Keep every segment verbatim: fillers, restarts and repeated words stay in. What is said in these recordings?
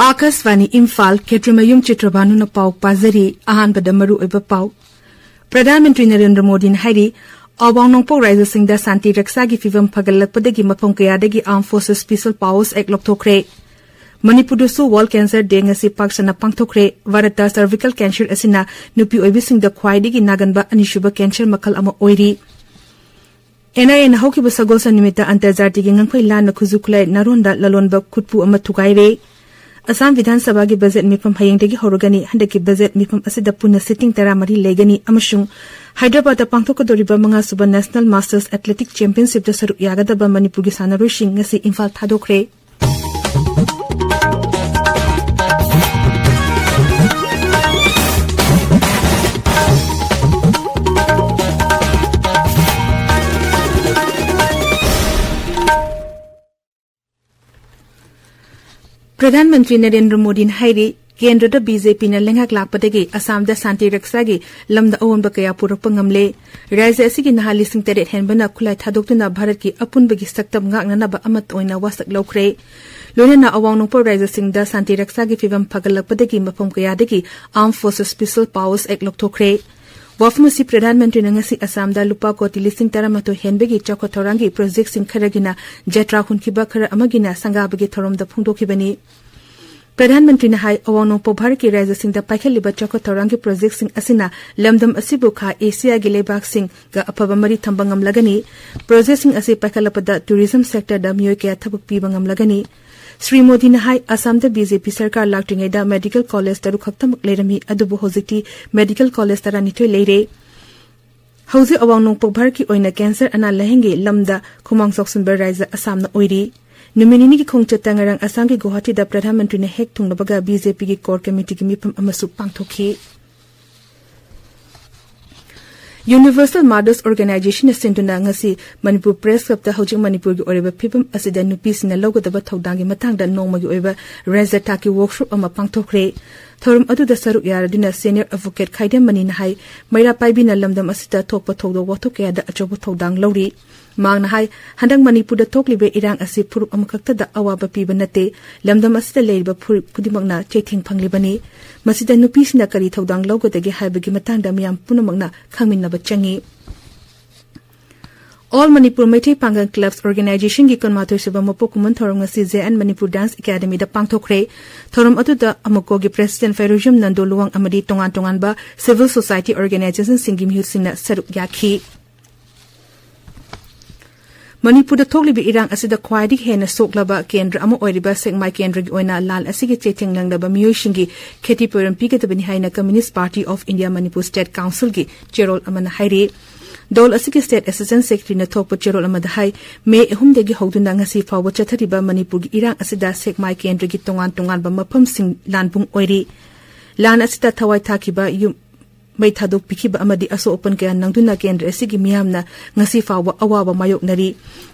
ꯑꯥꯀꯥꯁꯕꯥꯅꯤ ꯏꯝꯐꯥꯜ, ꯈꯦꯇ꯭ꯔꯤꯃꯌꯨꯝ ꯆꯤꯇ꯭ꯔꯕꯥꯅꯨꯅ ꯄꯥꯎ ꯄꯥꯖꯔꯤ꯫ ꯑꯍꯥꯟꯕꯗ ꯃꯔꯨꯑꯣꯏꯕ ꯄꯥꯎ꯫ ꯄ꯭ꯔꯙꯥꯟ ꯃꯟꯇ꯭ꯔꯤ ꯅꯔꯦꯟꯗ꯭ꯔ ꯃꯣꯗꯤꯅ ꯍꯥꯏꯔꯤ, ꯑꯋꯥꯡ ꯅꯣꯡꯄꯣꯛ ꯔꯥꯖ꯭ꯌꯁꯤꯡꯗ ꯁꯥꯟꯇꯤ ꯔꯛꯁꯥꯒꯤ ꯐꯤꯚꯝ ꯐꯒꯠꯂꯛꯄꯗꯒꯤ ꯃꯐꯝ ꯀꯌꯥꯗꯒꯤ Armed Forces Special Powers Act ꯂꯧꯊꯣꯛꯈ꯭ꯔꯦ꯫ ꯃꯅꯤꯄꯨꯔꯗꯁꯨ World Cancer Day ꯉꯁꯤ ꯄꯥꯛ ꯁꯟꯅ ꯄꯥꯡꯊꯣꯛꯈ꯭ꯔꯦ꯫ ꯚꯥꯔꯠꯇ cervical cancer ꯑꯁꯤꯅ ꯅꯨꯄꯤ ꯑꯣꯏꯕꯤꯁꯤꯡꯗ ꯈ꯭ꯋꯥꯏꯗꯒꯤ ꯅꯥꯒꯟꯕ ꯑꯅꯤꯁꯨꯕ cancer ꯃꯈꯜ ꯑꯃ ꯑꯣꯏꯔꯤ꯫ NIAꯅ ꯍꯧꯈꯤꯕ ꯁꯒꯣꯜꯁꯦꯟ ꯅꯨꯃꯤꯠꯇ ꯑꯟꯇꯔꯖꯥꯇꯤꯒꯤ ꯉꯝꯈꯩ ꯂꯥꯟꯅ ꯈꯨꯠꯁꯨ ꯈꯨꯠꯂꯥꯏ ꯅꯥꯔꯣꯟꯗ ꯂꯂꯣꯟꯕ ꯈꯨꯠꯄꯨ ꯑꯃ ꯊꯨꯒꯥꯏꯔꯦ꯫ ꯑꯁꯥꯝ ꯕꯤꯙꯥꯟ ꯁꯚꯥꯒꯤ ꯕꯖꯦꯠ ꯃꯤꯐꯝ ꯍꯌꯦꯡꯗꯒꯤ ꯍꯧꯔꯒꯅꯤ꯫ ꯍꯟꯗꯛꯀꯤ ꯕꯖꯦꯠ ꯃꯤꯐꯝ ꯑꯁꯤꯗ ꯄꯨꯟꯅ sitting ꯇꯔꯥꯃꯔꯤ ꯂꯩꯒꯅꯤ ꯑꯃꯁꯨꯡ ꯍꯥꯏꯗ꯭ꯔꯕꯥꯗꯇ ꯄꯥꯡꯊꯣꯛꯀꯗꯧꯔꯤꯕ ꯃꯉꯥꯁꯨꯕ National Masters Athletic Championshipꯇ ꯁꯔꯨꯛ ꯌꯥꯒꯗꯕ ꯃꯅꯤꯄꯨꯔꯒꯤ ꯁꯥꯟꯅꯔꯣꯏꯁꯤꯡ ꯉꯁꯤ ꯏꯝꯐꯥꯜ ꯊꯥꯗꯣꯛꯈ꯭ꯔꯦ꯫ ꯄ꯭ꯔꯙꯥꯟ ꯃꯟꯇ꯭ꯔꯤ ꯅꯔꯦꯟꯗ꯭ꯔ ꯃꯣꯗꯤꯅ ꯍꯥꯏꯔꯤ, ꯀꯦꯟꯗ꯭ꯔꯗ BJPꯅ ꯂꯩꯉꯥꯛ ꯂꯥꯛꯄꯗꯒꯤ ꯑꯁꯥꯝꯗ ꯁꯥꯟꯇꯤ ꯔꯛꯁꯥꯒꯤ ꯂꯝꯗ ꯑꯑꯣꯟꯕ ꯀꯌꯥ ꯄꯨꯔꯛꯄ ꯉꯝꯂꯦ꯫ ꯔꯥꯖ꯭ꯌ ꯑꯁꯤꯒꯤ ꯅꯍꯥ ꯂꯤꯁꯤꯡ ꯇꯔꯦꯠ ꯍꯦꯟꯕꯅ ꯈꯨꯠꯂꯥꯏ ꯊꯥꯗꯣꯛꯇꯨꯅ ꯚꯥꯔꯠꯀꯤ ꯑꯄꯨꯟꯕꯒꯤ ꯁꯛꯇꯝ ꯉꯥꯛꯅꯅꯕ ꯑꯃꯠꯇ ꯑꯣꯏꯅ ꯋꯥꯁꯛ ꯂꯧꯈ꯭ꯔꯦ꯫ ꯂꯣꯏꯅꯅ ꯑꯋꯥꯡ ꯅꯣꯡꯄꯣꯛ ꯔꯥꯖ꯭ꯌꯁꯤꯡꯗ ꯁꯥꯟꯇꯤ ꯔꯛꯁꯥꯒꯤ ꯐꯤꯚꯝ ꯐꯒꯠꯂꯛꯄꯗꯒꯤ ꯃꯐꯝ ꯀꯌꯥꯗꯒꯤ Armed Forces Special Powers Act ꯂꯧꯊꯣꯛꯈ꯭ꯔꯦ꯫ ꯋꯥꯐꯝ ꯑꯁꯤ ꯄ꯭ꯔꯙꯥꯟ ꯃꯟꯇ꯭ꯔꯤꯅ ꯉꯁꯤ ꯑꯁꯥꯝꯗ ꯂꯨꯄꯥ ꯀꯣꯇꯤ ꯂꯤꯁꯤꯡ ꯇꯔꯥꯃꯥꯊꯣꯏ ꯍꯦꯟꯕꯒꯤ ꯆꯥꯎꯈꯠ ꯊꯧꯔꯥꯡꯒꯤ ꯄ꯭ꯔꯣꯖꯦꯛꯁꯤꯡ ꯈꯔꯒꯤꯅ ꯖꯇ꯭ꯔꯥ ꯍꯨꯟꯈꯤꯕ, ꯈꯔ ꯑꯃꯒꯤꯅ ꯁꯪꯒꯥꯕꯒꯤ ꯊꯧꯔꯝꯗ ꯐꯣꯡꯗꯣꯛꯈꯤꯕꯅꯤ꯫ ꯄ꯭ꯔꯙꯥꯟ ꯃꯟꯇ꯭ꯔꯤꯅ ꯍꯥꯏ, ꯑꯋꯥꯡ ꯅꯣꯡꯄꯣꯛ ꯚꯥꯔꯠꯀꯤ ꯔꯥꯖ꯭ꯌꯁꯤꯡꯗ ꯄꯥꯏꯈꯠꯂꯤꯕ ꯆꯥꯎꯈꯠ ꯊꯧꯔꯥꯡꯒꯤ ꯄ꯭ꯔꯣꯖꯦꯛꯁꯤꯡ ꯑꯁꯤꯅ ꯂꯝꯗꯝ ꯑꯁꯤꯕꯨ ꯈꯥ ꯑꯦꯁꯤꯌꯥꯒꯤ ꯂꯩꯕꯥꯛꯁꯤꯡꯒ ꯑꯐꯕ ꯃꯔꯤ ꯊꯝꯕ ꯉꯝꯂꯒꯅꯤ꯫ ꯄ꯭ꯔꯣꯖꯦꯛꯁꯤꯡ ꯑꯁꯤ ꯄꯥꯏꯈꯠꯂꯛꯄꯗ tourism sectorꯗ ꯃꯤꯑꯣꯏ ꯀꯌꯥ ꯊꯕꯛ ꯄꯤꯕ ꯉꯝꯂꯒꯅꯤ꯫ ꯁ꯭ꯔꯤ ꯃꯣꯗꯤꯅ ꯍꯥꯏ, ꯑꯁꯥꯝꯗ BJP ꯁꯔꯀꯥꯔ ꯂꯥꯛꯇ꯭ꯔꯤꯉꯩꯗ medical college ꯇꯔꯨꯛ ꯈꯛꯇꯃꯛ ꯂꯩꯔꯝꯃꯤ, ꯑꯗꯨꯕꯨ ꯍꯧꯖꯤꯛꯇꯤ medical college ꯇꯔꯥꯅꯤꯊꯣꯏ ꯂꯩꯔꯦ꯫ ꯍꯧꯖꯤꯛ ꯑꯋꯥꯡ ꯅꯣꯡꯄꯣꯛ ꯚꯥꯔꯠꯀꯤ ꯑꯣꯏꯅ cancer ꯑꯅꯥ ꯂꯥꯌꯦꯡꯒꯤ ꯂꯝꯗ ꯈꯨꯃꯥꯡ ꯆꯥꯎꯁꯤꯟꯕ ꯔꯥꯖ꯭ꯌ ꯑꯁꯥꯝꯅ ꯑꯣꯏꯔꯤ꯫ ꯅꯨꯃꯤꯠ ꯅꯤꯅꯤꯒꯤ ꯈꯣꯡꯆꯠꯇ ꯉꯔꯥꯡ ꯑꯁꯥꯝꯒꯤ ꯒꯨꯋꯥꯍꯥꯇꯤꯗ ꯄ꯭ꯔꯙꯥꯟ ꯃꯟꯇ꯭ꯔꯤꯅ ꯍꯦꯛ ꯊꯨꯡꯂꯕꯒ BJPꯒꯤ core committeeꯒꯤ ꯃꯤꯐꯝ ꯑꯃꯁꯨ ꯄꯥꯡꯊꯣꯛꯈꯤ꯫ Universal Mothers Organizationꯅ ꯁꯤꯟꯗꯨꯅ ꯉꯁꯤ ꯃꯅꯤꯄꯨꯔ Press Clubꯇ ꯍꯧꯖꯤꯛ ꯃꯅꯤꯄꯨꯔꯒꯤ ꯑꯣꯏꯔꯤꯕ ꯐꯤꯕꯝ ꯑꯁꯤꯗ ꯅꯨꯄꯤꯁꯤꯡꯅ ꯂꯧꯒꯗꯕ ꯊꯧꯗꯥꯡꯒꯤ ꯃꯇꯥꯡꯗ ꯅꯣꯡꯃꯒꯤ ꯑꯣꯏꯕ ꯔꯥꯖ꯭ꯌ ꯊꯥꯛꯀꯤ workshop ꯑꯃ ꯄꯥꯡꯊꯣꯛꯈ꯭ꯔꯦ꯫ ꯊꯧꯔꯝ ꯑꯗꯨꯗ ꯁꯔꯨꯛ ꯌꯥꯔꯗꯨꯅ senior advocate ꯈꯥꯏꯗꯦꯝ ꯃꯅꯤꯅ ꯍꯥꯏ, ꯃꯩꯔꯥ ꯄꯥꯏꯕꯤꯅ ꯂꯝꯗꯝ ꯑꯁꯤꯗ ꯊꯣꯛꯄ ꯊꯧꯗꯣꯛ ꯋꯥꯊꯣꯛ ꯀꯌꯥꯗ ꯑꯆꯧꯕ ꯊꯧꯗꯥꯡ ꯂꯧꯔꯤ꯫ ꯃꯍꯥꯛꯅ ꯍꯥꯏ, ꯍꯟꯗꯛ ꯃꯅꯤꯄꯨꯔꯗ ꯊꯣꯛꯂꯤꯕ ꯏꯔꯥꯡ ꯑꯁꯤ ꯐꯨꯔꯨꯞ ꯑꯃꯈꯛꯇꯗ ꯑꯋꯥꯕ ꯄꯤꯕ ꯅꯠꯇꯦ, ꯂꯝꯗꯝ ꯑꯁꯤꯗ ꯂꯩꯔꯤꯕ ꯐꯨꯔꯨꯞ ꯈꯨꯗꯤꯡꯃꯛꯅ ꯆꯩꯊꯦꯡ ꯐꯪꯂꯤꯕꯅꯤ꯫ ꯃꯁꯤꯗ ꯅꯨꯄꯤꯁꯤꯡꯅ ꯀꯔꯤ ꯊꯧꯗꯥꯡ ꯂꯧꯒꯗꯒꯦ ꯍꯥꯏꯕꯒꯤ ꯃꯇꯥꯡꯗ ꯃꯤꯌꯥꯝ ꯄꯨꯝꯅꯃꯛꯅ ꯈꯪꯃꯤꯟꯅꯕ ꯆꯪꯏ꯫ All Manipur ꯃꯩꯇꯩ ꯄꯥꯡꯒꯜ clubs organizationꯒꯤ ꯀꯨꯟꯃꯥꯊꯣꯏ ꯁꯨꯕ ꯃꯄꯣꯛ ꯀꯨꯝꯑꯣꯟ ꯊꯧꯔꯝ ꯉꯁꯤ J N Manipur Dance Academyꯗ ꯄꯥꯡꯊꯣꯛꯈ꯭ꯔꯦ꯫ ꯊꯧꯔꯝ ꯑꯗꯨꯗ ꯑꯃꯨꯀꯣꯒꯤ president ꯐꯩꯔꯨꯖꯝ ꯅꯟꯗꯣ ꯂꯨꯋꯥꯡ ꯑꯃꯗꯤ ꯇꯣꯉꯥꯟ ꯇꯣꯉꯥꯟꯕ civil society organizationꯁꯤꯡꯒꯤ ꯃꯤꯍꯨꯠꯁꯤꯡꯅ ꯁꯔꯨꯛ ꯌꯥꯈꯤ꯫ ꯃꯅꯤꯄꯨꯔꯗ ꯊꯣꯛꯂꯤꯕ ꯏꯔꯥꯡ ꯑꯁꯤꯗ ꯈ꯭ꯋꯥꯏꯗꯒꯤ ꯍꯦꯟꯅ ꯁꯣꯛꯂꯕ ꯀꯦꯟꯗ꯭ꯔ ꯑꯃ ꯑꯣꯏꯔꯤꯕ ꯁꯦꯛꯃꯥꯏ ꯀꯦꯟꯗ꯭ꯔꯒꯤ ꯑꯣꯏꯅ ꯂꯥꯟ ꯑꯁꯤꯒꯤ ꯆꯩꯊꯦꯡ ꯅꯪꯂꯕ ꯃꯤꯑꯣꯏꯁꯤꯡꯒꯤ ꯈꯦꯇꯤ ꯄꯨꯔꯣꯟ ꯄꯤꯒꯗꯕꯅꯤ ꯍꯥꯏꯅ Communist Party of India Manipur State Councilꯒꯤ ꯆꯦꯔꯣꯜ ꯑꯃꯅ ꯍꯥꯏꯔꯤ꯫ ꯗꯣꯜ ꯑꯁꯤꯒꯤ state assistant secretaryꯅ ꯊꯣꯛꯄ ꯆꯦꯔꯣꯜ ꯑꯃꯗ ꯍꯥꯏ, ꯃꯦ ꯑꯍꯨꯝꯗꯒꯤ ꯍꯧꯗꯨꯅ ꯉꯁꯤ ꯐꯥꯎꯕ ꯆꯠꯊꯔꯤꯕ ꯃꯅꯤꯄꯨꯔꯒꯤ ꯏꯔꯥꯡ ꯑꯁꯤꯗ ꯁꯦꯛꯃꯥꯏ ꯀꯦꯟꯗ꯭ꯔꯒꯤ ꯇꯣꯉꯥꯟ ꯇꯣꯉꯥꯟꯕ ꯃꯐꯝꯁꯤꯡ ꯂꯥꯟꯕꯨꯡ ꯑꯣꯏꯔꯤ꯫ ꯂꯥꯟ ꯑꯁꯤꯗ ꯊꯋꯥꯏ ꯊꯥꯈꯤꯕ ꯌꯨꯝ ꯃꯩ ꯊꯥꯗꯣꯛꯄꯤꯈꯤꯕ ꯑꯃꯗꯤ ꯑꯁꯣꯛ ꯑꯄꯟ ꯀꯌꯥ ꯅꯪꯗꯨꯅ ꯀꯦꯟꯗ꯭ꯔ ꯑꯁꯤꯒꯤ ꯃꯤꯌꯥꯝꯅ ꯉꯁꯤ ꯐꯥꯎꯕ ꯑꯋꯥꯕ ꯃꯥꯌꯣꯛꯅꯔꯤ꯫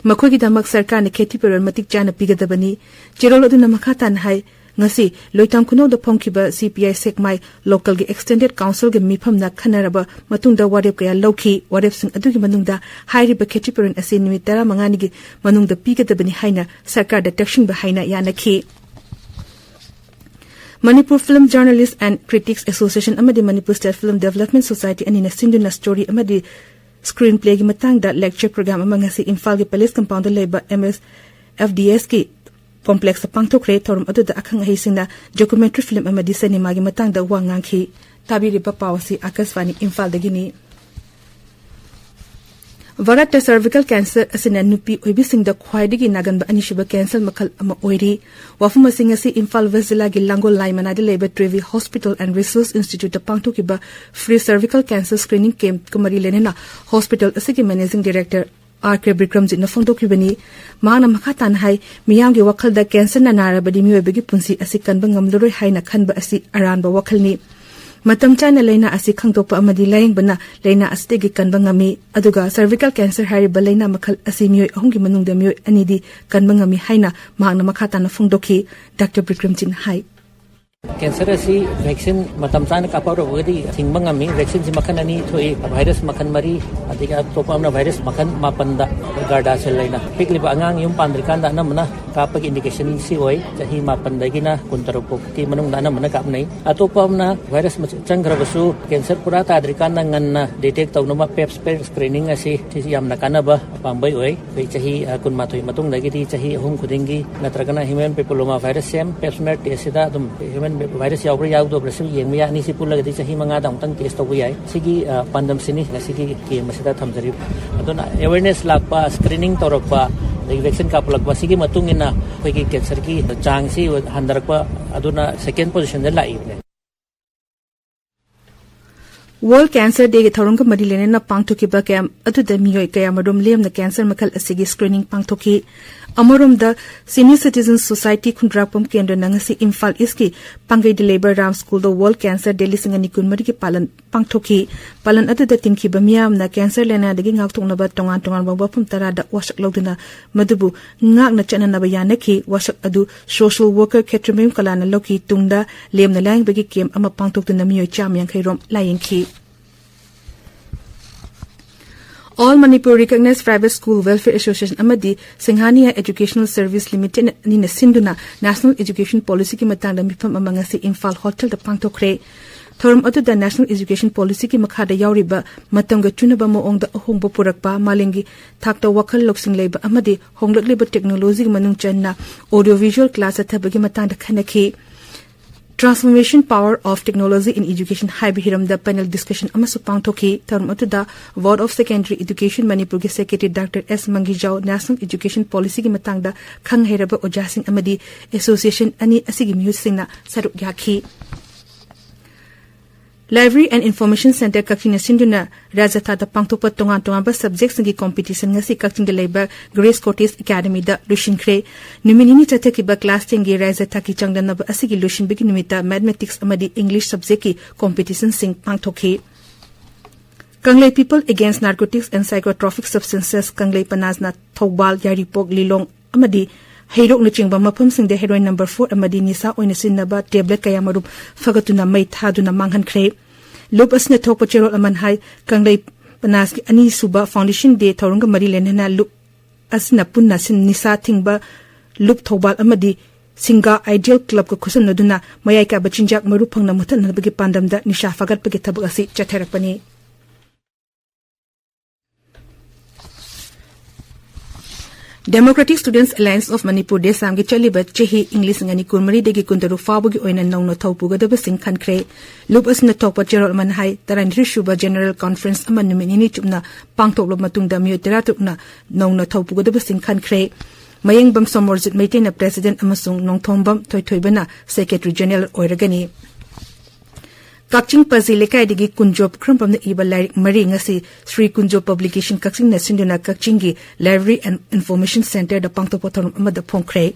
ꯃꯈꯣꯏꯒꯤꯗꯃꯛ ꯁꯔꯀꯥꯔꯅ ꯈꯦꯇꯤ ꯄꯦꯔꯣꯜ ꯃꯇꯤꯛ ꯆꯥꯅ ꯄꯤꯒꯗꯕꯅꯤ꯫ ꯆꯦꯔꯣꯜ ꯑꯗꯨꯅ ꯃꯈꯥ ꯇꯥꯅ ꯍꯥꯏ, ꯉꯁꯤ ꯂꯣꯏꯇꯥꯡ ꯈꯨꯅꯧꯗ ꯐꯝꯈꯤꯕ C P I Sekmai local extended councilꯒꯤ ꯃꯤꯐꯝꯅ ꯈꯟꯅꯔꯕ ꯃꯇꯨꯡꯗ ꯋꯥꯔꯦꯞ ꯀꯌꯥ ꯂꯧꯈꯤ꯫ ꯋꯥꯔꯦꯞꯁꯤꯡ ꯑꯗꯨꯒꯤ ꯃꯅꯨꯡꯗ ꯍꯥꯏꯔꯤꯕ ꯈꯦꯇꯤ ꯄꯦꯔꯣꯜ ꯑꯁꯤ ꯅꯨꯃꯤꯠ ꯇꯔꯥꯃꯉꯥꯅꯤꯒꯤ ꯃꯅꯨꯡꯗ ꯄꯤꯒꯗꯕꯅꯤ ꯍꯥꯏꯅ ꯁꯔꯀꯥꯔꯗ ꯇꯛꯁꯤꯟꯕ ꯍꯥꯏꯅ ꯌꯥꯅꯈꯤ꯫ Manipur Film Journalists and Critics Association ꯑꯃꯗꯤ Manipur State Film Development Society ꯑꯅꯤꯅ ꯁꯤꯟꯗꯨꯅ story ꯑꯃꯗꯤ screenplayꯒꯤ ꯃꯇꯥꯡꯗ lecture program ꯑꯃ ꯉꯁꯤ ꯏꯝꯐꯥꯜꯒꯤ Palace Compoundꯗ ꯂꯩꯕ M S F D Sꯀꯤ complexꯇ ꯄꯥꯡꯊꯣꯛꯈ꯭ꯔꯦ꯫ ꯊꯧꯔꯝ ꯑꯗꯨꯗ ꯑꯈꯪ ꯑꯍꯩꯁꯤꯡꯅ documentary film ꯑꯃꯗꯤ cinemaꯒꯤ ꯃꯇꯥꯡꯗ ꯋꯥ ꯉꯥꯡꯈꯤ꯫ ꯇꯥꯕꯤꯔꯤꯕ ꯄꯥꯎ ꯑꯁꯤ ꯑꯀꯥꯁꯕꯥꯅꯤ ꯏꯝꯐꯥꯜꯗꯒꯤꯅꯤ꯫ ꯚꯥꯔꯠꯇ cervical cancer ꯑꯁꯤꯅ ꯅꯨꯄꯤ ꯑꯣꯏꯕꯤꯁꯤꯡꯗ ꯈ꯭ꯋꯥꯏꯗꯒꯤ ꯅꯥꯒꯟꯕ ꯑꯅꯤꯁꯨꯕ cancer ꯃꯈꯜ ꯑꯃ ꯑꯣꯏꯔꯤ꯫ ꯋꯥꯐꯝ ꯑꯁꯤ ꯉꯁꯤ ꯏꯝꯐꯥꯜ West ꯖꯤꯂꯥꯒꯤ ꯂꯥꯡꯒꯣꯜ ꯂꯥꯏꯃꯅꯥꯗ ꯂꯩꯕ Trevi Hospital and Research Instituteꯇ ꯄꯥꯡꯊꯣꯛꯈꯤꯕ free cervical cancer screening campꯀ ꯃꯔꯤ ꯂꯩꯅꯅ hospital ꯑꯁꯤꯒꯤ managing director R K ꯕꯤꯀ꯭ꯔꯝꯖꯤꯠꯅ ꯐꯣꯡꯗꯣꯛꯈꯤꯕꯅꯤ꯫ ꯃꯍꯥꯛꯅ ꯃꯈꯥ ꯇꯥꯅ ꯍꯥꯏ, ꯃꯤꯌꯥꯝꯒꯤ ꯋꯥꯈꯜꯗ cancerꯅ ꯅꯥꯔꯕꯗꯤ ꯃꯤꯑꯣꯏꯕꯒꯤ ꯄꯨꯟꯁꯤ ꯑꯁꯤ ꯀꯟꯕ ꯉꯝꯂꯔꯣꯏ ꯍꯥꯏꯅ ꯈꯟꯕ ꯑꯁꯤ ꯑꯔꯥꯟꯕ ꯋꯥꯈꯜꯅꯤ꯫ ꯃꯇꯝ ꯆꯥꯅ ꯂꯥꯏꯅꯥ ꯑꯁꯤ ꯈꯪꯗꯣꯛꯄ ꯑꯃꯗꯤ ꯂꯥꯌꯦꯡꯕꯅ ꯂꯥꯏꯅꯥ ꯑꯁꯤꯗꯒꯤ ꯀꯟꯕ ꯉꯝꯃꯤ꯫ ꯑꯗꯨꯒ cervical cancer ꯍꯥꯏꯔꯤꯕ ꯂꯥꯏꯅꯥ ꯃꯈꯜ ꯑꯁꯤ ꯃꯤꯑꯣꯏ ꯑꯍꯨꯝꯒꯤ ꯃꯅꯨꯡꯗ ꯃꯤꯑꯣꯏ ꯑꯅꯤꯗꯤ ꯀꯟꯕ ꯉꯝꯃꯤ ꯍꯥꯏꯅ ꯃꯍꯥꯛꯅ ꯃꯈꯥ ꯇꯥꯅ ꯐꯣꯡꯗꯣꯛꯈꯤ꯫ Doctor ꯕꯤꯀ꯭ꯔꯝꯖꯤꯠꯅ ꯍꯥꯏ꯫ Cancer ꯑꯁꯤ vaccine ꯃꯇꯝ ꯆꯥꯅ ꯀꯥꯞꯍꯧꯔꯕꯗꯤ ꯊꯤꯡꯕ ꯉꯝꯃꯤ꯫ Vaccineꯁꯤ ꯃꯈꯜ ꯑꯅꯤ ꯊꯣꯛꯏ, virus ꯃꯈꯜ ꯃꯔꯤ, ꯑꯗꯒꯤ ꯑꯇꯣꯞꯄ ꯑꯃꯅ virus ꯃꯈꯜ ꯃꯥꯄꯟꯗ Gardasil ꯍꯥꯏꯅ꯫ ꯄꯤꯛꯂꯤꯕ ꯑꯉꯥꯡ ꯌꯨꯝ ꯄꯥꯟꯗ꯭ꯔꯤꯀꯥꯟꯗ ꯑꯅꯝꯕꯅ ꯀꯥꯞꯄꯒꯤ indicationꯁꯤ ꯑꯣꯏ꯫ ꯆꯍꯤ ꯃꯥꯄꯟꯗꯒꯤꯅ ꯀꯨꯟꯇꯔꯨꯛ ꯐꯥꯎꯒꯤ ꯃꯅꯨꯡꯗ ꯑꯅꯝꯕꯅ ꯀꯥꯞꯅꯩ꯫ ꯑꯇꯣꯞꯄ ꯑꯃꯅ virus ꯃꯆ-, ꯆꯪꯈ꯭ꯔꯕꯁꯨ cancer ꯄꯨꯔꯥ ꯇꯥꯗ꯭ꯔꯤꯀꯥꯟꯗ ꯉꯟꯅ detect ꯇꯧꯅꯕ Pap smear screening ꯑꯁꯤ ꯁꯤꯁꯨ ꯌꯥꯝꯅ ꯀꯥꯟꯅꯕ ꯄꯥꯝꯕꯩ ꯑꯣꯏ꯫ ꯑꯩꯈꯣꯏ ꯆꯍꯤ, ꯑ, ꯀꯨꯟꯃꯥꯊꯣꯏ ꯃꯇꯨꯡꯗꯒꯤꯗꯤ ꯆꯍꯤ ꯑꯍꯨꯝ ꯈꯨꯗꯤꯡꯒꯤ ꯅꯠꯇ꯭ꯔꯒꯅ human papillomavirus ꯁꯦꯝ Pap smear test ꯁꯤꯗ ꯑꯗꯨꯝ human virus ꯌꯥꯎꯕ꯭ꯔꯥ ꯌꯥꯎꯗꯕ꯭ꯔꯥꯁꯨ ꯌꯦꯡꯕ ꯌꯥꯏ꯫ ꯑꯅꯤꯁꯤ ꯄꯨꯜꯂꯒꯗꯤ ꯆꯍꯤ ꯃꯉꯥꯗ ꯑꯃꯨꯛꯇꯪ test ꯇꯧꯕ ꯌꯥꯏ꯫ ꯁꯤꯒꯤ, ꯑ, ꯄꯥꯟꯗꯝꯁꯤꯅꯤ ꯉꯁꯤꯒꯤ camp ꯑꯁꯤꯗ ꯊꯝꯖꯔꯤꯕ꯫ ꯑꯗꯨꯅ awareness ꯂꯥꯛꯄ, screening ꯇꯧꯔꯛꯄ, ꯑꯗꯒꯤ vaccine ꯀꯥꯞꯄꯂꯛꯄ, ꯁꯤꯒꯤ ꯃꯇꯨꯡ ꯏꯟꯅ ꯑꯩꯈꯣꯏꯒꯤ cancerꯒꯤ ꯆꯥꯡꯁꯤ ꯍꯟꯊꯔꯛꯄ, ꯑꯗꯨꯅ second positionꯗ ꯂꯥꯛꯏꯕꯅꯦ꯫ World Cancer Dayꯒꯤ ꯊꯧꯔꯝꯒ ꯃꯔꯤ ꯂꯩꯅꯅ ꯄꯥꯡꯊꯣꯛꯈꯤꯕ camp ꯑꯗꯨꯗ ꯃꯤꯑꯣꯏ ꯀꯌꯥꯃꯔꯨꯝ ꯂꯦꯝꯅ cancer ꯃꯈꯜ ꯑꯁꯤꯒꯤ screening ꯄꯥꯡꯊꯣꯛꯈꯤ꯫ ꯑꯃꯔꯣꯝꯗ, Senior Citizen Society ꯈꯨꯟꯗ꯭ꯔꯥꯛꯄꯝ ꯀꯦꯟꯗ꯭ꯔꯅ ꯉꯁꯤ ꯏꯝꯐꯥꯜ Eastꯀꯤ ꯄꯥꯡꯒꯩꯗ ꯂꯩꯕ ꯔꯥꯝ ꯁ꯭ꯀꯨꯜꯗ World Cancer Day ꯂꯤꯁꯤꯡ ꯑꯅꯤ ꯀꯨꯟꯃꯔꯤꯒꯤ ꯄꯥꯂꯟ ꯄꯥꯡꯊꯣꯛꯈꯤ꯫ ꯄꯥꯂꯟ ꯑꯗꯨꯗ ꯇꯤꯟꯈꯤꯕ ꯃꯤꯌꯥꯝꯅ cancer ꯂꯥꯏꯅꯥꯗꯒꯤ ꯉꯥꯛꯊꯣꯛꯅꯕ ꯇꯣꯉꯥꯟ ꯇꯣꯉꯥꯟꯕ ꯋꯥꯐꯝ ꯇꯔꯥꯗ ꯋꯥꯁꯛ ꯂꯧꯗꯨꯅ ꯃꯗꯨꯕꯨ ꯉꯥꯛꯅ ꯆꯠꯅꯅꯕ ꯌꯥꯅꯈꯤ꯫ ꯋꯥꯁꯛ ꯑꯗꯨ social worker ꯈꯦꯇ꯭ꯔꯤꯃꯌꯨꯝ ꯀꯂꯥꯅ ꯂꯧꯈꯤ꯫ ꯇꯨꯡꯗ ꯂꯦꯝꯅ ꯂꯥꯏꯌꯦꯡꯕꯒꯤ camp ꯑꯃ ꯄꯥꯡꯊꯣꯛꯇꯨꯅ ꯃꯤꯑꯣꯏ ꯆꯥꯝꯃ ꯌꯥꯡꯈꯩ ꯔꯣꯝ ꯂꯥꯏꯌꯦꯡꯈꯤ꯫ All Manipur Recognized Private School Welfare Association ꯑꯃꯗꯤ Singhania Educational Service Limited ꯑꯅꯤꯅ ꯁꯤꯟꯗꯨꯅ National Education Policyꯒꯤ ꯃꯇꯥꯡꯗ ꯃꯤꯐꯝ ꯑꯃ ꯉꯁꯤ ꯏꯝꯐꯥꯜ ꯍꯣꯇꯦꯜꯗ ꯄꯥꯡꯊꯣꯛꯈ꯭ꯔꯦ꯫ ꯊꯧꯔꯝ ꯑꯗꯨꯗ National Education Policyꯒꯤ ꯃꯈꯥꯗ ꯌꯥꯎꯔꯤꯕ ꯃꯇꯝꯒ ꯆꯨꯅꯕ ꯃꯑꯣꯡꯗ ꯑꯍꯣꯡꯕ ꯄꯨꯔꯛꯄ, ꯃꯥꯂꯦꯝꯒꯤ ꯊꯥꯛꯇ ꯋꯥꯈꯜ ꯂꯧꯁꯤꯡ ꯂꯩꯕ ꯑꯃꯗꯤ ꯍꯣꯡꯂꯛꯂꯤꯕ technologyꯒꯤ ꯃꯅꯨꯡ ꯆꯟꯅ audio visual class ꯆꯠꯊꯕꯒꯤ ꯃꯇꯥꯡꯗ ꯈꯟꯅꯈꯤ꯫ Transformation Power of Technology in Education ꯍꯥꯏꯕ ꯍꯤꯔꯝꯗ panel discussion ꯑꯃꯁꯨ ꯄꯥꯡꯊꯣꯛꯈꯤ꯫ ꯊꯧꯔꯝ ꯑꯗꯨꯗ Board of Secondary Education ꯃꯅꯤꯄꯨꯔꯒꯤ Secretary Doctor S ꯃꯪꯒꯤꯖꯥꯎ, National Education Policyꯒꯤ ꯃꯇꯥꯡꯗ ꯈꯪ ꯍꯩꯔꯕ ꯑꯣꯖꯥꯁꯤꯡ ꯑꯃꯗꯤ association ꯑꯅꯤ ꯑꯁꯤꯒꯤ ꯃꯤꯍꯨꯠꯁꯤꯡꯅ ꯁꯔꯨꯛ ꯌꯥꯈꯤ꯫ Library and Information Centre ꯀꯛꯆꯤꯡꯅ ꯁꯤꯟꯗꯨꯅ ꯔꯥꯖ꯭ꯌ ꯊꯥꯛꯇ ꯄꯥꯡꯊꯣꯛꯄ ꯇꯣꯉꯥꯟ ꯇꯣꯉꯥꯟꯕ subjectꯁꯤꯡꯒꯤ competition ꯉꯁꯤ ꯀꯛꯆꯤꯡꯗ ꯂꯩꯕ Grace Cottage Academyꯗ ꯂꯣꯏꯁꯤꯟꯈ꯭ꯔꯦ꯫ ꯅꯨꯃꯤꯠ ꯅꯤꯅꯤ ꯆꯠꯊꯈꯤꯕ class tenꯒꯤ ꯔꯥꯖ꯭ꯌ ꯊꯥꯛꯀꯤ ꯆꯥꯡꯗꯝꯅꯕ ꯑꯁꯤꯒꯤ ꯂꯣꯏꯁꯤꯟꯕꯒꯤ ꯅꯨꯃꯤꯠꯇ Mathematics ꯑꯃꯗꯤ English subjectꯀꯤ competitionꯁꯤꯡ ꯄꯥꯡꯊꯣꯛꯈꯤ꯫ ꯀꯪꯂꯩ People Against Narcotics and Psychotropic Substances, ꯀꯪꯂꯩ ꯄꯅꯥꯖꯅ Thoubal, ꯌꯥꯏꯔꯤꯄꯣꯛ, ꯂꯤꯂꯣꯡ ꯑꯃꯗꯤ ꯍꯩꯔꯣꯛꯅꯆꯤꯡꯕ ꯃꯐꯝꯁꯤꯡꯗ heroin number four ꯑꯃꯗꯤ ꯅꯤꯁꯥ ꯑꯣꯏꯅ ꯁꯤꯖꯤꯟꯅꯕ tablet ꯀꯌꯥꯃꯔꯨꯝ ꯐꯒꯠꯇꯨꯅ ꯃꯩ ꯊꯥꯗꯨꯅ ꯃꯥꯡꯍꯟꯈ꯭ꯔꯦ꯫ ꯂꯨꯞ ꯑꯁꯤꯅ ꯊꯣꯛꯄ ꯆꯦꯔꯣꯜ ꯑꯃꯅ ꯍꯥꯏ, ꯀꯪꯂꯩ ꯄꯅꯥꯁꯀꯤ ꯑꯅꯤꯁꯨꯕ Foundation Day ꯊꯧꯔꯝꯒ ꯃꯔꯤ ꯂꯩꯅꯅ ꯂꯨꯞ ꯑꯁꯤꯅ ꯄꯨꯟꯅ ꯁꯤꯟ ꯅꯤꯁꯥ ꯊꯤꯡꯕ ꯂꯨꯞ ꯊꯧꯕꯥꯜ ꯑꯃꯗꯤ ꯁꯤꯡꯒꯥ Ideal Clubꯀ ꯈꯨꯠꯁꯝꯅꯗꯨꯅ ꯃꯌꯥꯏ ꯀꯥꯕ ꯆꯤꯟꯖꯥꯛ ꯃꯔꯨ ꯐꯪꯅ ꯃꯨꯊꯠꯅꯕꯒꯤ ꯄꯥꯟꯗꯝꯗ ꯅꯤꯁꯥ ꯐꯥꯒꯠꯄꯒꯤ ꯊꯕꯛ ꯑꯁꯤ ꯆꯠꯊꯔꯛꯄꯅꯤ꯫ Democratic Students Alliance of Manipur, ꯗꯦꯁꯥꯝꯒꯤ ꯆꯠꯂꯤꯕ ꯆꯍꯤ ꯏꯪ ꯂꯤꯁꯤꯡ ꯑꯅꯤ ꯀꯨꯟꯃꯔꯤꯗꯒꯤ ꯀꯨꯟꯇꯔꯨꯛ ꯐꯥꯎꯕꯒꯤ ꯑꯣꯏꯅ ꯅꯧꯅ ꯊꯧ ꯄꯨꯒꯗꯕꯁꯤꯡ ꯈꯟꯈ꯭ꯔꯦ꯫ ꯂꯨꯞ ꯑꯁꯤꯅ ꯊꯣꯛꯄ ꯆꯦꯔꯣꯜ ꯑꯃꯅ ꯍꯥꯏ, ꯇꯔꯥꯅꯤꯊꯣꯏ ꯁꯨꯕ General Conference ꯑꯃ ꯅꯨꯃꯤꯠ ꯅꯤꯅꯤ ꯆꯨꯞꯅ ꯄꯥꯡꯊꯣꯛꯂꯕ ꯃꯇꯨꯡꯗ ꯃꯤꯑꯣꯏ ꯇꯔꯥꯇꯔꯨꯛꯅ ꯅꯧꯅ ꯊꯧ ꯄꯨꯒꯗꯕꯁꯤꯡ ꯈꯟꯈ꯭ꯔꯦ꯫ ꯃꯌꯦꯡꯕꯝ ꯁꯣꯃꯣꯔꯖꯤꯠ ꯃꯩꯇꯩꯅ President ꯑꯃꯁꯨꯡ ꯅꯣꯡꯊꯣꯝꯕꯝ ꯊꯣꯏꯊꯣꯏꯕꯅ Secretary General ꯑꯣꯏꯔꯒꯅꯤ꯫ ꯀꯛꯆꯤꯡ ꯄꯥꯖꯤ ꯂꯩꯀꯥꯏꯗꯒꯤ ꯀꯨꯟꯖꯣ ꯄꯨꯈ꯭ꯔꯝꯕꯝꯅ ꯏꯕ ꯂꯥꯏꯔꯤꯛ ꯃꯔꯤ ꯉꯁꯤ ꯁ꯭ꯔꯤ ꯀꯨꯟꯖꯣ Publication ꯀꯛꯆꯤꯡꯅ ꯁꯤꯟꯗꯨꯅ ꯀꯛꯆꯤꯡꯒꯤ Library and Information Centreꯗ ꯄꯥꯡꯊꯣꯛꯄ ꯊꯧꯔꯝ ꯑꯃꯗ ꯐꯣꯡꯈ꯭ꯔꯦ꯫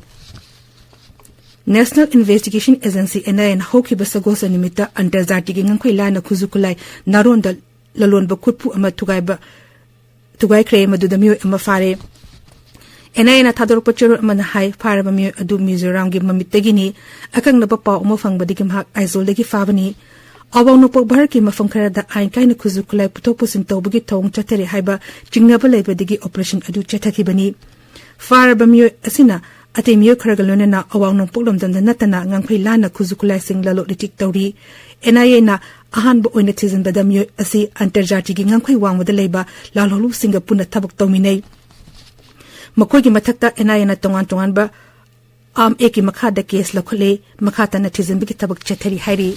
National Investigation Agency, NIAꯅ ꯍꯧꯈꯤꯕ ꯁꯒꯣꯜꯁꯦꯟ ꯅꯨꯃꯤꯠꯇ ꯑꯟꯇꯔꯖꯥꯇꯤꯒꯤ ꯉꯝꯈꯩ ꯂꯥꯟꯅ ꯈꯨꯠꯁꯨ ꯈꯨꯠꯂꯥꯏ ꯅꯥꯔꯣꯟꯗ ꯂꯂꯣꯟꯕ ꯈꯨꯠꯄꯨ ꯑꯃ ꯊꯨꯒꯥꯏꯕ, ꯊꯨꯒꯥꯏꯈ꯭ꯔꯦ, ꯃꯗꯨꯗ ꯃꯤꯑꯣꯏ ꯑꯃ ꯐꯥꯔꯦ꯫ NIAꯅ ꯊꯥꯗꯣꯔꯛꯄ ꯆꯦꯔꯣꯜ ꯑꯃꯅ ꯍꯥꯏ, ꯐꯥꯔꯕ ꯃꯤꯑꯣꯏ ꯑꯗꯨ ꯃꯤꯖꯣꯔꯥꯝꯒꯤ ꯃꯃꯤꯠꯇꯒꯤꯅꯤ꯫ ꯑꯀꯛꯅꯕ ꯄꯥꯎ ꯑꯃ ꯐꯪꯕꯗꯒꯤ ꯃꯍꯥꯛ ꯑꯥꯏꯖꯣꯜꯗꯒꯤ ꯐꯥꯕꯅꯤ꯫ ꯑꯋꯥꯡ ꯅꯣꯡꯄꯣꯛ ꯚꯥꯔꯠꯀꯤ ꯃꯐꯝ ꯈꯔꯗ ꯑꯥꯏꯟ ꯀꯥꯏꯅ ꯈꯨꯠꯁꯨ ꯈꯨꯠꯂꯥꯏ ꯄꯨꯊꯣꯛ ꯄꯨꯁꯤꯟ ꯇꯧꯕꯒꯤ ꯊꯧꯑꯣꯡ ꯆꯠꯊꯔꯤ ꯍꯥꯏꯕ ꯆꯤꯡꯅꯕ ꯂꯩꯕꯗꯒꯤ operation ꯑꯗꯨ ꯆꯠꯊꯈꯤꯕꯅꯤ꯫ ꯐꯥꯔꯕ ꯃꯤꯑꯣꯏ ꯑꯁꯤꯅ ꯑꯇꯩ ꯃꯤꯑꯣꯏ ꯈꯔꯒ ꯂꯣꯏꯅꯅ ꯑꯋꯥꯡ ꯅꯣꯡꯄꯣꯛ ꯂꯝꯗꯝꯗ ꯅꯠꯇꯅ ꯉꯝꯈꯩ ꯂꯥꯟꯅ ꯈꯨꯠꯁꯨ ꯈꯨꯠꯂꯥꯏꯁꯤꯡ ꯂꯂꯣꯟ ꯏꯇꯤꯛ ꯇꯧꯔꯤ꯫ NIAꯅ ꯑꯍꯥꯟꯕ ꯑꯣꯏꯅ ꯊꯤꯖꯤꯟꯕꯗ ꯃꯤꯑꯣꯏ ꯑꯁꯤ ꯑꯟꯇꯔꯖꯥꯇꯤꯒꯤ ꯉꯝꯈꯩ ꯋꯥꯡꯃꯗ ꯂꯩꯕ ꯂꯥꯜꯍꯧꯂꯨꯁꯤꯡꯒ ꯄꯨꯟꯅ ꯊꯕꯛ ꯇꯧꯃꯤꯟꯅꯩ꯫ ꯃꯈꯣꯏꯒꯤ ꯃꯊꯛꯇ NIAꯅ ꯇꯣꯉꯥꯟ ꯇꯣꯉꯥꯟꯕ Arm Actꯀꯤ ꯃꯈꯥꯗ case ꯂꯧꯈꯠꯂꯦ꯫ ꯃꯈꯥ ꯇꯥꯅ ꯊꯤꯖꯤꯟꯕꯒꯤ ꯊꯕꯛ ꯆꯠꯊꯔꯤ ꯍꯥꯏꯔꯤ꯫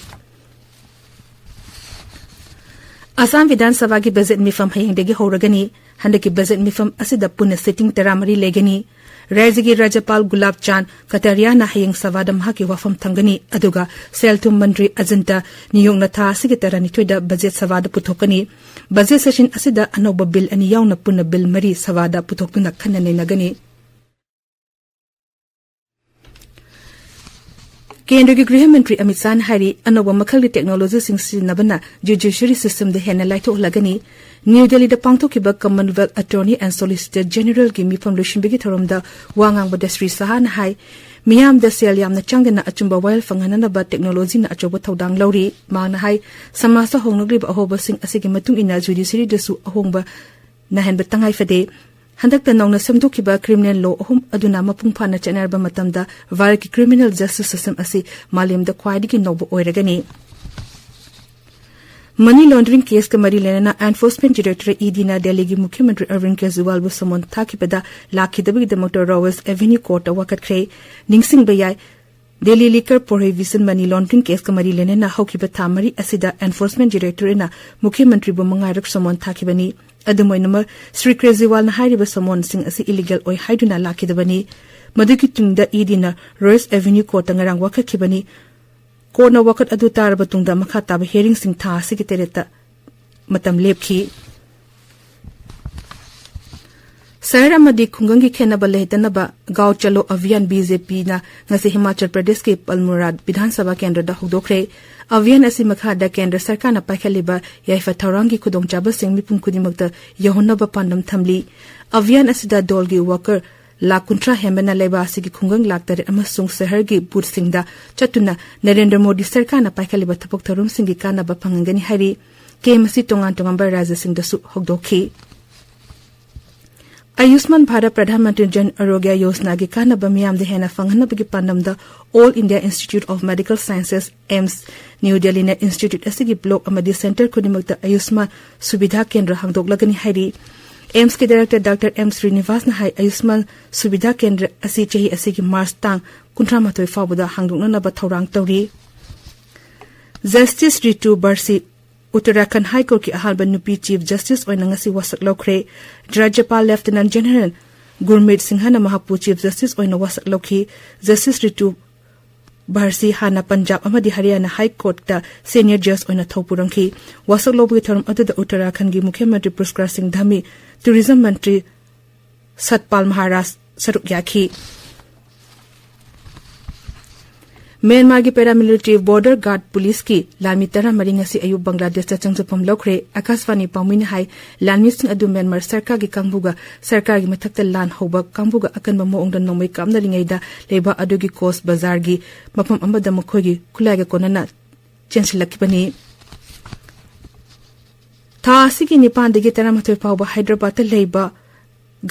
ꯑꯁꯥꯝ ꯕꯤꯙꯥꯟ ꯁꯚꯥꯒꯤ budget ꯃꯤꯐꯝ ꯍꯌꯦꯡꯗꯒꯤ ꯍꯧꯔꯒꯅꯤ꯫ ꯍꯟꯗꯛꯀꯤ budget ꯃꯤꯐꯝ ꯑꯁꯤꯗ ꯄꯨꯟꯅ sitting ꯇꯔꯥꯃꯔꯤ ꯂꯩꯒꯅꯤ꯫ ꯔꯥꯖ꯭ꯌꯒꯤ ꯔꯥꯖ꯭ꯌꯄꯥꯜ ꯒꯨꯂꯥꯕ ꯆꯥꯟꯗ ꯀꯇꯥꯔꯤꯌꯥꯅ ꯍꯌꯦꯡ ꯁꯚꯥꯗ ꯃꯍꯥꯛꯀꯤ ꯋꯥꯐꯝ ꯊꯝꯒꯅꯤ, ꯑꯗꯨꯒ ꯁꯦꯜ ꯊꯨꯝ ꯃꯟꯇ꯭ꯔꯤ ꯑꯖꯟꯇ ꯅꯤꯌꯣꯡꯅ ꯊꯥ ꯑꯁꯤꯒꯤ ꯇꯔꯥꯅꯤꯊꯣꯏꯗ budget ꯁꯚꯥꯗ ꯄꯨꯊꯣꯛꯀꯅꯤ꯫ Budget session ꯑꯁꯤꯗ ꯑꯅꯧꯕ bill ꯑꯅꯤ ꯌꯥꯎꯅ ꯄꯨꯟꯅ bill ꯃꯔꯤ ꯁꯚꯥꯗ ꯄꯨꯊꯣꯛꯇꯨꯅ ꯈꯟꯅ ꯅꯩꯅꯒꯅꯤ꯫ ꯀꯦꯟꯗ꯭ꯔꯒꯤ ꯒ꯭ꯔꯤꯍ ꯃꯟꯇ꯭ꯔꯤ ꯑꯃꯤꯠ ꯁꯥꯍꯅ ꯍꯥꯏꯔꯤ, ꯑꯅꯧꯕ ꯃꯈꯜꯒꯤ ꯇꯦꯛꯅꯣꯂꯣꯖꯤꯁꯤꯡ ꯁꯤꯖꯤꯟꯅꯕꯅ ꯖꯨꯗꯤꯁꯤꯌꯔꯤ ꯁꯤꯁꯇꯦꯝꯗ ꯍꯦꯟꯅ ꯂꯥꯏꯊꯣꯛꯍꯜꯂꯒꯅꯤ꯫ ꯅ꯭ꯌꯨ ꯗꯦꯜꯂꯤꯗ ꯄꯥꯡꯊꯣꯛꯈꯤꯕ ꯀꯃꯟꯋꯦꯜꯊ ꯑꯦꯇꯣꯔꯅꯤ ꯑꯦꯟ ꯁꯣꯂꯤꯁꯤꯇꯔ ꯖꯦꯅꯦꯔꯦꯜꯒꯤ ꯃꯤꯐꯝ ꯂꯣꯏꯁꯤꯟꯕꯒꯤ ꯊꯧꯔꯝꯗ ꯋꯥ ꯉꯥꯡꯕꯗ ꯁ꯭ꯔꯤ ꯁꯥꯍꯅ ꯍꯥꯏ, ꯃꯤꯌꯥꯝꯗ ꯁꯦꯜ ꯌꯥꯝꯅ ꯆꯪꯗꯅ ꯑꯆꯨꯝꯕ ꯋꯥꯌꯦꯜ ꯐꯪꯍꯟꯅꯅꯕ ꯇꯦꯛꯅꯣꯂꯣꯖꯤꯅ ꯑꯆꯧꯕ ꯊꯧꯗꯥꯡ ꯂꯧꯔꯤ꯫ ꯃꯍꯥꯛꯅ ꯍꯥꯏ, ꯁꯃꯥꯖꯇ ꯍꯣꯡꯂꯛꯂꯤꯕ ꯑꯍꯣꯕꯁꯤꯡ ꯑꯁꯤꯒꯤ ꯃꯇꯨꯡ ꯏꯟꯅ ꯖꯨꯗꯤꯁꯤꯌꯔꯤꯗꯁꯨ ꯑꯍꯣꯡꯕ ꯅꯥꯏꯍꯟꯕ ꯇꯉꯥꯏ ꯐꯗꯦ꯫ ꯍꯟꯗꯛꯇ ꯅꯧꯅ ꯁꯦꯝꯗꯣꯛꯈꯤꯕ ꯀ꯭ꯔꯤꯃꯤꯅꯦꯜ ꯂꯣ ꯑꯍꯨꯝ ꯑꯗꯨꯅ ꯃꯄꯨꯡ ꯐꯥꯅ ꯆꯠꯅꯔꯕ ꯃꯇꯝꯗ ꯚꯥꯔꯠꯀꯤ ꯀ꯭ꯔꯤꯃꯤꯅꯦꯜ ꯖꯁꯇꯤꯁ ꯁꯤꯁꯇꯦꯝ ꯑꯁꯤ ꯃꯥꯂꯦꯝꯗ ꯈ꯭ꯋꯥꯏꯗꯒꯤ ꯅꯧꯕ ꯑꯣꯏꯔꯒꯅꯤ꯫ ꯃꯅꯤ ꯂꯣꯟꯗ꯭ꯔꯤꯡ ꯀꯦꯁꯀ ꯃꯔꯤ ꯂꯩꯅꯅ ꯑꯦꯟꯐꯣꯔꯁꯃꯦꯟꯠ ꯗꯥꯏꯔꯦꯛꯇꯣꯔꯦꯠ, ꯏ ꯗꯤꯅ ꯗꯦꯜꯂꯤꯒꯤ ꯃꯨꯈ꯭ꯌ ꯃꯟꯇ꯭ꯔꯤ ꯑꯔꯕꯤꯟꯗ ꯀꯦꯖꯔꯤꯋꯥꯜꯕꯨ ꯁꯃꯟ ꯊꯥꯈꯤꯕꯗ ꯂꯥꯛꯈꯤꯗꯕꯒꯤꯗꯃꯛꯇ ꯔꯣꯌꯦꯜ ꯑꯦꯚꯦꯅ꯭ꯌꯨ ꯀꯣꯔꯠꯇ ꯋꯥꯀꯠꯈ꯭ꯔꯦ꯫ ꯅꯤꯡꯁꯤꯡꯕ ꯌꯥꯏ, ꯗꯦꯜꯂꯤ ꯂꯤꯀꯔ ꯄ꯭ꯔꯣꯍꯤꯕꯤꯁꯟ ꯃꯅꯤ ꯂꯣꯟꯗ꯭ꯔꯤꯡ ꯀꯦꯁꯀ ꯃꯔꯤ ꯂꯩꯅꯅ ꯍꯧꯈꯤꯕ ꯊꯥ ꯃꯔꯤ ꯑꯁꯤꯗ ꯑꯦꯟꯐꯣꯔꯁꯃꯦꯟꯠ ꯗꯥꯏꯔꯦꯛꯇꯣꯔꯦꯠꯅ ꯃꯨꯈ꯭ꯌ ꯃꯟꯇ꯭ꯔꯤꯕꯨ ꯃꯉꯥꯔꯛ ꯁꯃꯟ ꯊꯥꯈꯤꯕꯅꯤ꯫ ꯑꯗꯨꯝ ꯑꯣꯏꯅꯃꯛ, ꯁ꯭ꯔꯤ ꯀꯦꯖꯔꯤꯋꯥꯜꯅ ꯍꯥꯏꯔꯤꯕ ꯁꯃꯟꯁꯤꯡ ꯑꯁꯤ ꯏꯂꯤꯒꯦꯜ ꯑꯣꯏ ꯍꯥꯏꯗꯨꯅ ꯂꯥꯛꯈꯤꯗꯕꯅꯤ꯫ ꯃꯗꯨꯒꯤ ꯇꯨꯡꯗ ꯏ ꯗꯤꯅ ꯔꯣꯌꯦꯜ ꯑꯦꯚꯦꯅ꯭ꯌꯨ ꯀꯣꯔꯠꯇ ꯉꯔꯥꯡ ꯋꯥꯀꯠꯈꯤꯕꯅꯤ꯫ ꯀꯣꯔꯠꯅ ꯋꯥꯀꯠ ꯑꯗꯨ ꯇꯥꯔꯕ ꯇꯨꯡꯗ ꯃꯈꯥ ꯇꯥꯕ ꯍꯤꯌꯥꯔꯤꯡꯁꯤꯡ ꯊꯥ ꯑꯁꯤꯒꯤ ꯇꯔꯦꯠꯇ ꯃꯇꯝ ꯂꯦꯞꯈꯤ꯫ ꯁꯍꯔ ꯑꯃꯗꯤ ꯈꯨꯡꯒꯪꯒꯤ ꯈꯦꯟꯅꯕ ꯂꯩꯍꯟꯗꯅꯕ ꯒꯥꯎ ꯆꯂꯣ ꯑꯚꯤꯌꯥꯟ ꯕꯤ ꯖꯦ ꯄꯤꯅ ꯉꯁꯤ ꯍꯤꯃꯥꯆꯜ ꯄ꯭ꯔꯗꯦꯁꯀꯤ ꯄꯜꯃꯨꯔꯥꯗ ꯕꯤꯙꯥꯟ ꯁꯚꯥ ꯀꯦꯟꯗ꯭ꯔꯗ ꯍꯧꯗꯣꯛꯈ꯭ꯔꯦ꯫ ꯑꯚꯤꯌꯥꯟ ꯑꯁꯤ ꯃꯈꯥꯗ ꯀꯦꯟꯗ꯭ꯔ ꯁꯔꯀꯥꯔꯅ ꯄꯥꯏꯈꯠꯂꯤꯕ ꯌꯥꯏꯐ ꯊꯧꯔꯥꯡꯒꯤ ꯈꯨꯗꯣꯡꯆꯥꯕꯁꯤꯡ ꯃꯤꯄꯨꯝ ꯈꯨꯗꯤꯡꯃꯛꯇ ꯌꯧꯍꯟꯅꯕ ꯄꯥꯟꯗꯝ ꯊꯝꯂꯤ꯫ ꯑꯚꯤꯌꯥꯟ ꯑꯁꯤꯗ ꯗꯣꯜꯒꯤ ꯋꯥꯀꯔ ꯂꯥꯈ ꯀꯨꯟꯊ꯭ꯔꯥ ꯍꯦꯟꯕꯅ ꯂꯩꯕꯥꯛ ꯑꯁꯤꯒꯤ ꯈꯨꯡꯒꯪ ꯂꯥꯈ ꯇꯔꯦꯠ ꯑꯃꯁꯨꯡ ꯁꯍꯔꯒꯤ ꯕꯨꯊꯁꯤꯡꯗ ꯆꯠꯇꯨꯅ ꯅꯔꯦꯟꯗ꯭ꯔ ꯃꯣꯗꯤ ꯁꯔꯀꯥꯔꯅ ꯄꯥꯏꯈꯠꯂꯤꯕ ꯊꯕꯛ ꯊꯧꯔꯝꯁꯤꯡꯒꯤ ꯀꯥꯟꯅꯕ ꯐꯪꯍꯟꯒꯅꯤ ꯍꯥꯏꯔꯤ꯫ ꯀꯦꯝꯞ ꯑꯁꯤ ꯇꯣꯉꯥꯟ ꯇꯣꯉꯥꯟꯕ ꯔꯥꯖ꯭ꯌꯁꯤꯡꯗꯁꯨ ꯍꯧꯗꯣꯛꯈꯤ꯫ ꯑꯌꯨꯁꯃꯥꯟ ꯚꯥꯔꯠ ꯄ꯭ꯔꯙꯥꯟ ꯃꯟꯇ꯭ꯔꯤ ꯖꯟ ꯑꯔꯣꯒ꯭ꯌ ꯌꯣꯖꯅꯥꯒꯤ ꯀꯥꯟꯅꯕ ꯃꯤꯌꯥꯝꯗ ꯍꯦꯟꯅ ꯐꯪꯍꯟꯅꯕꯒꯤ ꯄꯥꯟꯗꯝꯗ all India Institute of Medical Sciences, AIIMS, New ꯗꯦꯜꯂꯤꯅ ꯏꯟꯁꯇꯤꯇ꯭ꯌꯨꯠ ꯑꯁꯤꯒꯤ ꯕ꯭ꯂꯣꯛ ꯑꯃꯗꯤ ꯁꯦꯟꯇꯔ ꯈꯨꯗꯤꯡꯃꯛꯇ ꯑꯌꯨꯁꯃꯥꯟ ꯁꯨꯕꯤꯙꯥ ꯀꯦꯟꯗ꯭ꯔ ꯍꯥꯡꯗꯣꯛꯂꯒꯅꯤ ꯍꯥꯏꯔꯤ꯫ ꯑꯦꯝꯁꯀꯤ ꯗꯥꯏꯔꯦꯛꯇꯔ ꯗꯥꯛꯇꯔ ꯑꯦꯝ ꯁ꯭ꯔꯤꯅꯤꯚꯥꯁꯅ ꯍꯥꯏ, ꯑꯌꯨꯁꯃꯥꯟ ꯁꯨꯕꯤꯙꯥ ꯀꯦꯟꯗ꯭ꯔ ꯑꯁꯤ ꯆꯍꯤ ꯑꯁꯤꯒꯤ ꯃꯥꯔꯆ ꯇꯥꯡ ꯀꯨꯟꯊ꯭ꯔꯥ ꯃꯥꯊꯣꯏ ꯐꯥꯎꯕꯗ ꯍꯥꯡꯗꯣꯛꯅꯅꯕ ꯊꯧꯔꯥꯡ ꯇꯧꯔꯤ꯫ ꯖꯁꯇꯤꯁ ꯔꯤꯇꯨ ꯕꯔꯁꯤ ꯎꯠꯇꯔꯥꯈꯟꯗ ꯍꯥꯏ ꯀꯣꯔꯠꯀꯤ ꯑꯍꯥꯟꯕ ꯅꯨꯄꯤ ꯆꯤꯐ ꯖꯁꯇꯤꯁ ꯑꯣꯏꯅ ꯉꯁꯤ ꯋꯥꯁꯛ ꯂꯧꯈ꯭ꯔꯦ꯫ ꯔꯥꯖ꯭ꯌꯄꯥꯜ ꯂꯦꯐꯇꯤꯅꯦꯟꯠ ꯖꯦꯅꯔꯦꯜ ꯒꯨꯔꯃꯤꯠ ꯁꯤꯡꯍꯅ ꯃꯍꯥꯛꯄꯨ ꯆꯤꯐ ꯖꯁꯇꯤꯁ ꯑꯣꯏꯅ ꯋꯥꯁꯛ ꯂꯧꯈꯤ꯫ ꯖꯁꯇꯤꯁ ꯔꯤꯇꯨ ꯕꯥꯔꯁꯤ ꯍꯥꯟꯅ ꯄꯟꯖꯥꯕ ꯑꯃꯗꯤ ꯍꯔꯤꯌꯥꯅꯥ ꯍꯥꯏ ꯀꯣꯔꯠꯇ ꯁꯦꯅꯤꯌꯔ ꯖꯖ ꯑꯣꯏꯅ ꯊꯧ ꯄꯨꯔꯝꯈꯤ꯫ ꯋꯥꯁꯛ ꯂꯧꯕꯒꯤ ꯊꯧꯔꯝ ꯑꯗꯨꯗ ꯎꯠꯇꯔꯥꯈꯟꯗꯒꯤ ꯃꯨꯈ꯭ꯌ ꯃꯟꯇ꯭ꯔꯤ ꯄꯨꯁꯀꯔ ꯁꯤꯡ ꯙꯥꯃꯤ, ꯇꯨꯔꯤꯖꯝ ꯃꯟꯇ꯭ꯔꯤ ꯁꯠꯄꯥꯜ ꯃꯍꯥꯔꯥꯖ ꯁꯔꯨꯛ ꯌꯥꯈꯤ꯫ ꯃ꯭ꯌꯥꯟꯃꯥꯔꯒꯤ paramilitary border guard policeꯀꯤ ꯂꯥꯟꯃꯤ ꯇꯔꯥꯃꯔꯤ ꯉꯁꯤ ꯑꯌꯨꯛ ꯕꯪꯒ꯭ꯂꯥꯗꯦꯁꯇ ꯆꯪꯖꯐꯝ ꯂꯧꯈ꯭ꯔꯦ꯫ ꯑꯀꯥꯁꯕꯥꯅꯤ ꯄꯥꯎꯃꯤꯅ ꯍꯥꯏ, ꯂꯥꯟꯃꯤꯁꯤꯡ ꯑꯗꯨ ꯃ꯭ꯌꯥꯟꯃꯥꯔ ꯁꯔꯀꯥꯔꯒꯤ ꯀꯥꯡꯕꯨꯒ ꯁꯔꯀꯥꯔꯒꯤ ꯃꯊꯛꯇ ꯂꯥꯟ ꯍꯧꯕ ꯀꯥꯡꯕꯨꯒ ꯑꯀꯟꯕ ꯃꯑꯣꯡꯗ ꯅꯣꯡꯃꯩ ꯀꯥꯞꯅꯔꯤꯉꯩꯗ ꯂꯩꯕ ꯑꯗꯨꯒꯤ ꯀꯣꯁ ꯕꯖꯥꯔꯒꯤ ꯃꯐꯝ ꯑꯃꯗ ꯃꯈꯣꯏꯒꯤ ꯈꯨꯠꯂꯥꯏꯒ ꯀꯣꯟꯅꯅ ꯆꯦꯟꯁꯤꯜꯂꯛꯈꯤꯕꯅꯤ꯫ ꯊꯥ ꯑꯁꯤꯒꯤ ꯅꯤꯄꯥꯟꯗꯒꯤ ꯇꯔꯥꯃꯥꯊꯣꯏ ꯐꯥꯎꯕ ꯍꯥꯏꯗ꯭ꯔꯕꯥꯗꯇ ꯂꯩꯕ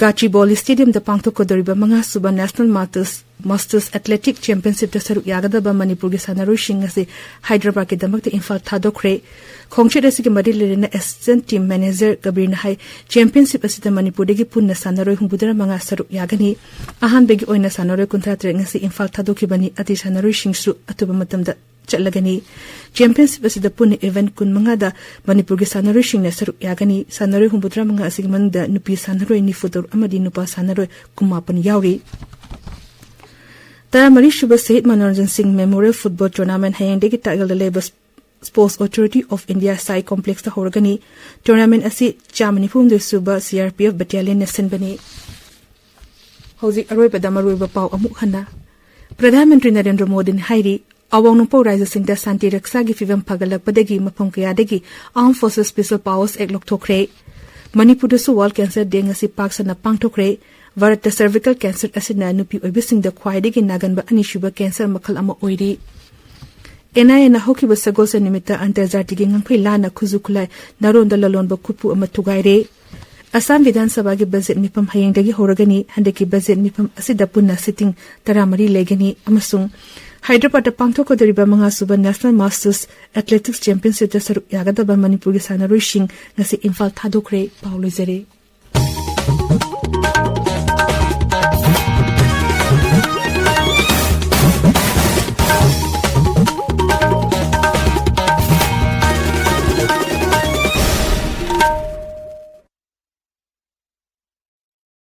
ꯒꯥꯆꯤꯕꯧꯂꯤ ꯁ꯭ꯇꯦꯗꯤꯌꯝꯗ ꯄꯥꯡꯊꯣꯛꯀꯗꯧꯔꯤꯕ ꯃꯉꯥꯁꯨꯕ National Masters, Masters Athletic Championshipꯇ ꯁꯔꯨꯛ ꯌꯥꯒꯗꯕ ꯃꯅꯤꯄꯨꯔꯒꯤ ꯁꯥꯟꯅꯔꯣꯏꯁꯤꯡ ꯑꯁꯤ ꯍꯥꯏꯗ꯭ꯔꯕꯥꯗꯀꯤꯗꯃꯛꯇ ꯏꯝꯐꯥꯜ ꯊꯥꯗꯣꯛꯈ꯭ꯔꯦ꯫ ꯈꯣꯡꯆꯠ ꯑꯁꯤꯒꯤ ꯃꯔꯤ ꯂꯩꯅꯅ assistant team manager ꯀꯕꯤꯔꯅ ꯍꯥꯏ, championship ꯑꯁꯤꯗ ꯃꯅꯤꯄꯨꯔꯗꯒꯤ ꯄꯨꯟꯅ ꯁꯥꯟꯅꯔꯣꯏ ꯍꯨꯝꯐꯨꯇꯔꯥ ꯃꯉꯥ ꯁꯔꯨꯛ ꯌꯥꯒꯅꯤ꯫ ꯑꯍꯥꯟꯕꯒꯤ ꯑꯣꯏꯅ ꯁꯥꯟꯅꯔꯣꯏ ꯀꯨꯟꯊ꯭ꯔꯥ ꯇꯔꯦꯠ ꯉꯁꯤ ꯏꯝꯐꯥꯜ ꯊꯥꯗꯣꯛꯈꯤꯕꯅꯤ꯫ ꯑꯇꯩ ꯁꯥꯟꯅꯔꯣꯏꯁꯤꯡꯁꯨ ꯑꯊꯨꯕ ꯃꯇꯝꯗ ꯆꯠꯂꯒꯅꯤ꯫ Championship ꯑꯁꯤꯗ ꯄꯨꯟꯅ event ꯀꯨꯟꯃꯉꯥꯗ ꯃꯅꯤꯄꯨꯔꯒꯤ ꯁꯥꯟꯅꯔꯣꯏꯁꯤꯡꯅ ꯁꯔꯨꯛ ꯌꯥꯒꯅꯤ꯫ ꯁꯥꯟꯅꯔꯣꯏ ꯍꯨꯝꯐꯨꯇꯔꯥ ꯃꯉꯥ ꯑꯁꯤꯒꯤ ꯃꯅꯨꯡꯗ ꯅꯨꯄꯤ ꯁꯥꯟꯅꯔꯣꯏ ꯅꯤꯐꯨꯇꯔꯨꯛ ꯑꯃꯗꯤ ꯅꯨꯄꯥ ꯁꯥꯟꯅꯔꯣꯏ ꯀꯨꯟꯃꯥꯄꯟ ꯌꯥꯎꯔꯤ꯫ ꯇꯔꯥꯃꯔꯤ ꯁꯨꯕ ꯁꯍꯤꯗ ꯃꯅꯣꯔꯟꯖꯟ ꯁꯤꯡ Memorial Football Tournament ꯍꯌꯦꯡꯗꯒꯤ ꯇꯥꯛꯌꯦꯜꯗ ꯂꯩꯕ Sports Authority of India ꯁꯥꯏ complex ꯍꯧꯔꯒꯅꯤ꯫ Tournament ꯑꯁꯤ ꯆꯥꯝꯃ ꯅꯤꯐꯨ ꯍꯨꯝꯗꯣꯏ ꯁꯨꯕ C R P F battalionꯅ ꯁꯤꯟꯕꯅꯤ꯫ ꯍꯧꯖꯤꯛ ꯑꯔꯣꯏꯕꯗ ꯃꯔꯨꯑꯣꯏꯕ ꯄꯥꯎ ꯑꯃꯨꯛ ꯍꯟꯅ꯫ ꯄ꯭ꯔꯙꯥꯟ ꯃꯟꯇ꯭ꯔꯤ ꯅꯔꯦꯟꯗ꯭ꯔ ꯃꯣꯗꯤꯅ ꯍꯥꯏꯔꯤ, ꯑꯋꯥꯡ ꯅꯣꯡꯄꯣꯛ ꯔꯥꯖ꯭ꯌꯁꯤꯡꯗ ꯁꯥꯟꯇꯤ ꯔꯛꯁꯥꯒꯤ ꯐꯤꯚꯝ ꯐꯒꯠꯂꯛꯄꯗꯒꯤ ꯃꯐꯝ ꯀꯌꯥꯗꯒꯤ Armed Forces Special Powers Act ꯂꯧꯊꯣꯛꯈ꯭ꯔꯦ꯫ ꯃꯅꯤꯄꯨꯔꯗꯁꯨ World Cancer Day ꯉꯁꯤ ꯄꯥꯛ ꯁꯟꯅ ꯄꯥꯡꯊꯣꯛꯈ꯭ꯔꯦ꯫ ꯚꯥꯔꯠꯇ cervical cancer ꯑꯁꯤꯅ ꯅꯨꯄꯤ ꯑꯣꯏꯕꯤꯁꯤꯡꯗ ꯈ꯭ꯋꯥꯏꯗꯒꯤ ꯅꯥꯒꯟꯕ ꯑꯅꯤꯁꯨꯕ cancer ꯃꯈꯜ ꯑꯃ ꯑꯣꯏꯔꯤ꯫ N I Aꯅ ꯍꯧꯈꯤꯕ ꯁꯒꯣꯜꯁꯦꯟ ꯅꯨꯃꯤꯠꯇ ꯑꯟꯇꯔꯖꯥꯇꯤꯒꯤ ꯉꯝꯈꯩ ꯂꯥꯟꯅ ꯈꯨꯠꯁꯨ ꯈꯨꯠꯂꯥꯏ ꯅꯥꯔꯣꯟꯗ ꯂꯂꯣꯟꯕ ꯈꯨꯠꯄꯨ ꯑꯃ ꯊꯨꯒꯥꯏꯔꯦ꯫ ꯑꯁꯥꯝ ꯕꯤꯙꯥꯟ ꯁꯚꯥꯒꯤ ꯕꯖꯦꯠ ꯃꯤꯐꯝ ꯍꯌꯦꯡꯗꯒꯤ ꯍꯧꯔꯒꯅꯤ꯫ ꯍꯟꯗꯛꯀꯤ ꯕꯖꯦꯠ ꯃꯤꯐꯝ ꯑꯁꯤꯗ ꯄꯨꯟꯅ sitting ꯇꯔꯥꯃꯔꯤ ꯂꯩꯒꯅꯤ ꯑꯃꯁꯨꯡ ꯍꯥꯏꯗ꯭ꯔꯕꯥꯗꯇ ꯄꯥꯡꯊꯣꯛꯀꯗꯧꯔꯤꯕ ꯃꯉꯥꯁꯨꯕ National Masters Athletics Championshipꯇ ꯁꯔꯨꯛ ꯌꯥꯒꯗꯕ ꯃꯅꯤꯄꯨꯔꯒꯤ ꯁꯥꯟꯅꯔꯣꯏꯁꯤꯡ ꯉꯁꯤ ꯏꯝꯐꯥꯜ ꯊꯥꯗꯣꯛꯈ꯭ꯔꯦ꯫ ꯄꯥꯎ ꯂꯣꯏꯖꯔꯦ꯫